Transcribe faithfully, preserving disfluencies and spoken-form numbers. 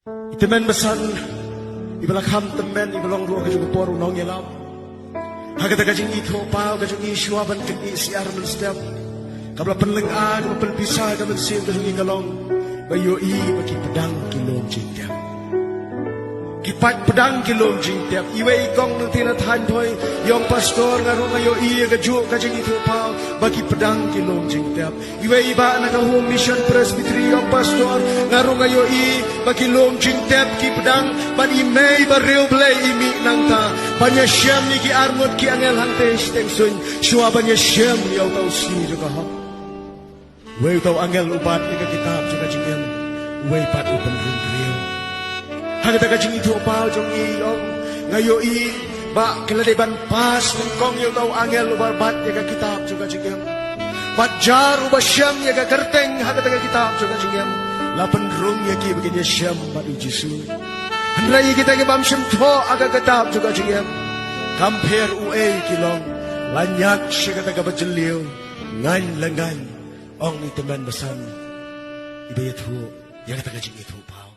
I tymmen basan iba la kham tymmen, iba long ruh ka jong ka por u nongïalam. Ha kata ka jingithuhpaw ka jong i, shuwa ban kyndiah syiar mynstep, kaba la pynlynga, kaba pynpisa ka mynsiem ka jong i ka long ba ïohi ba ki pdang ki lum jingtep. Ki paid pdang ki lum jingtep. Iwei i kong nangta na thaiñ Bhoi, i ong, Pastor, nga ruh nga ïohi ïa kajuh ka jingithuhpaw ba ki pdang ki lum jingtep. Iwei i bah na ka Home Mission Presbytery, i ong, Pastor, nga ruh nga ïohi ba ki lum jingtep ki pdang, bad i mei ba riewblei i mih nangta ban ïashem ïa ki arngut ki angel hangtei shatei suiñ, shuwa ban ïashem ïa uta u sngi jong ka hok. Uwei uta u angel u bat ïa ka kitab jong ka jingim, uwei pat u pynrung briew. Ha kata ka jingithuhpaw jong i, i ong, nga ïohi ba ki la dei ban pass nyngkong ïa uta u angel uba bat ïa ka kitab jong ka jingim. Bad jar uba shem ïa ka kyrteng ha kata ka kitab jong ka jingim, la pynrung ïa ki ba kin ïashem bad u Jisu. Hynrei ïa kita ki bym shym thoh ha ka kitab jong ka jingim, kam pher uei ki long, la ñiad sha kata kaba jylliew, ngaiñ la ngaiñ, ong i tymmen basan iba ïathuh ïa kata ka jingithuhpaw.